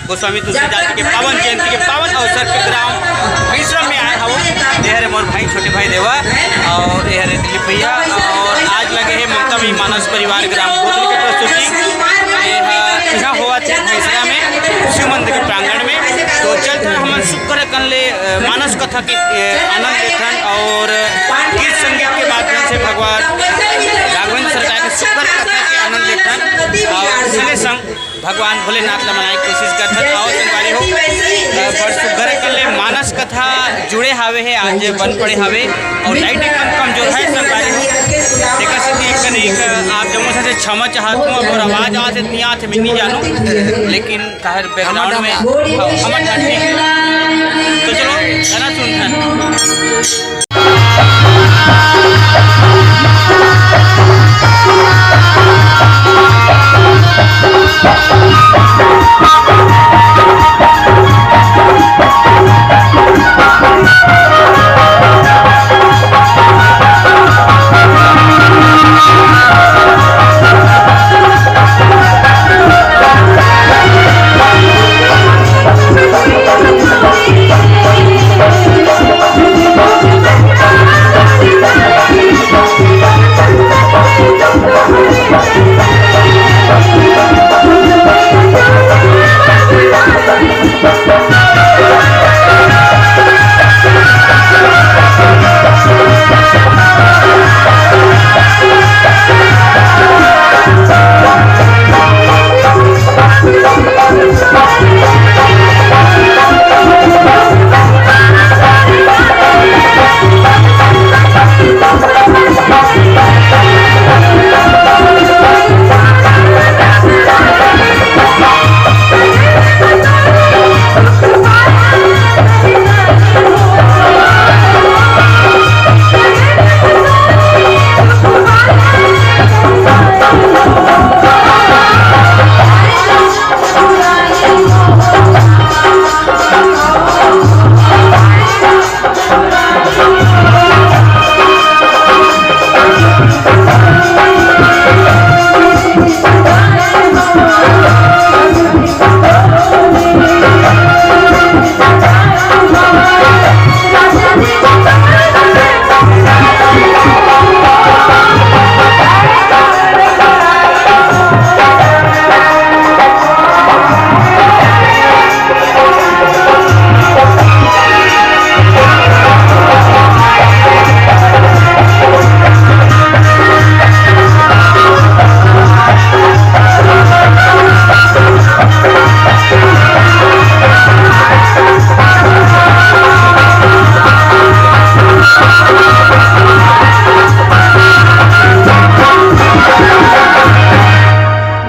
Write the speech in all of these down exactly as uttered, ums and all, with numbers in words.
गोस्वामी तुलसीदास जी के पावन जयंती के पावन अवसर के ग्राम भैंसरा में आए हवो। ये हरे मोर भाई, छोटे भाई देवा, और ये हरे दिलीप भैया, और आज लगे हे ममता मई मानस परिवार ग्राम भोतली के प्रस्तुति। ये ह-, यहाँ होवत हे भैंसरा में शिव मंदिर के प्रांगण में। तो चलत हन हमन सुघर अकन ले, अ, मानस कथा के, अ, आनंद लेथन और गीत संगीत के माध्यम से भगवान राघवेंद्र सरकार के सुघर कथा के आनंद लेथन और संगे संग भगवान भोलेनाथ ला मनाए के कोशिश करथन। आओ संगवारी हो, अ, बड़ सुघर अकन ले मानस कथा जुड़े हावे हे, आज बन पड़े हावे और लाइट एकदम कमजोर है संगवारी हो। तेकर सेती एक कनी एक आप जम्मो से क्षमा चाहत हूँ, अगर आवाज आवाज इतनी आत है, मैं नहीं जानू, लेकिन काहे बैकग्राउंड में हमर ठाठ ठीक है। तो चलो, गाना सुनथन।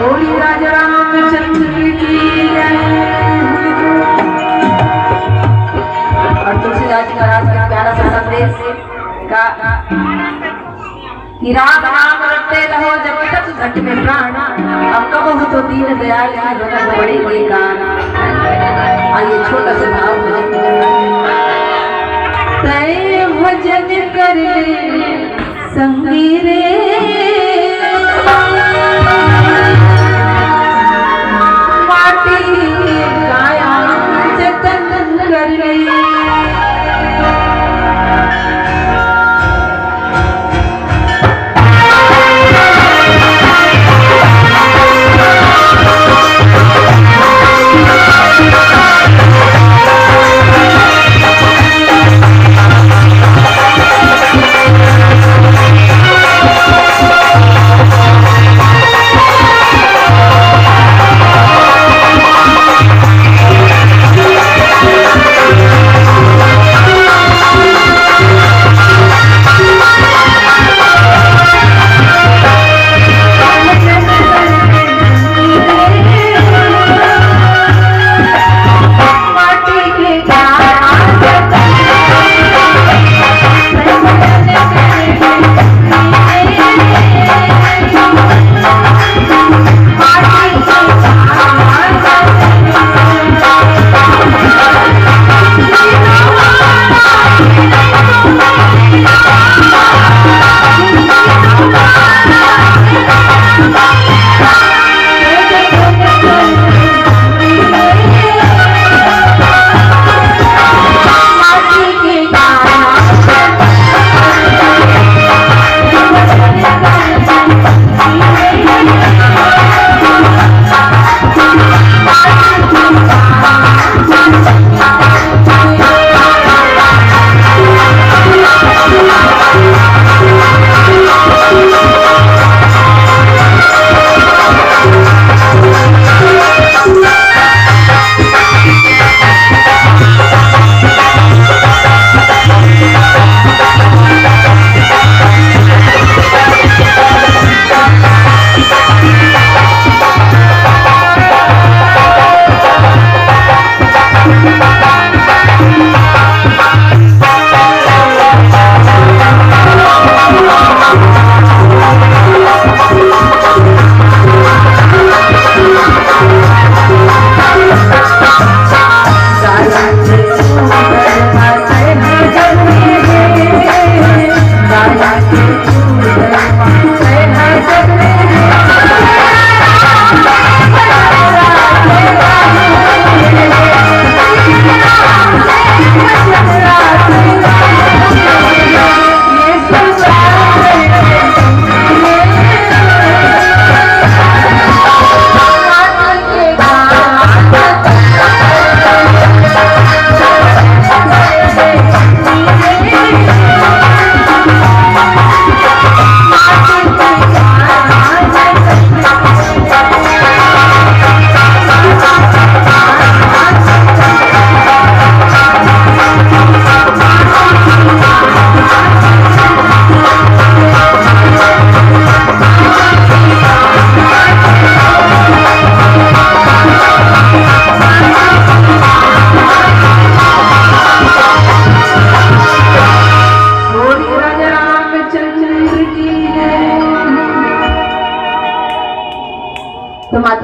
बोलिए राजा रामचंद्र की जय। और तुलसीदास जी महाराज का प्यारा सा संदेश का कि राम नाम रटते रहो जब तक घट में प्राण, अब कबहु तो दीन दयाल की बनत बड़े गुणगान। आइए छोटा सा भाव भजन। तय भजन कर ले संगी रे, माटी काया जतन कर ले।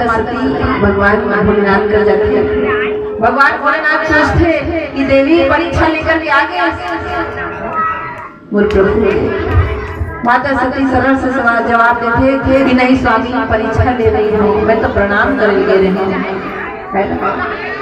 आरती भगवान भोलेनाथ कर जाथे। भगवान भोलेनाथ सोचथे कि देवी परीक्षा लेकर के आ गया मोर प्रभु। माता सती सरल से सवाल जवाब देथे कि नहीं स्वामी, परीक्षा ले रही हूँ, मैं तो प्रणाम करे ले रही हूँ, है ना?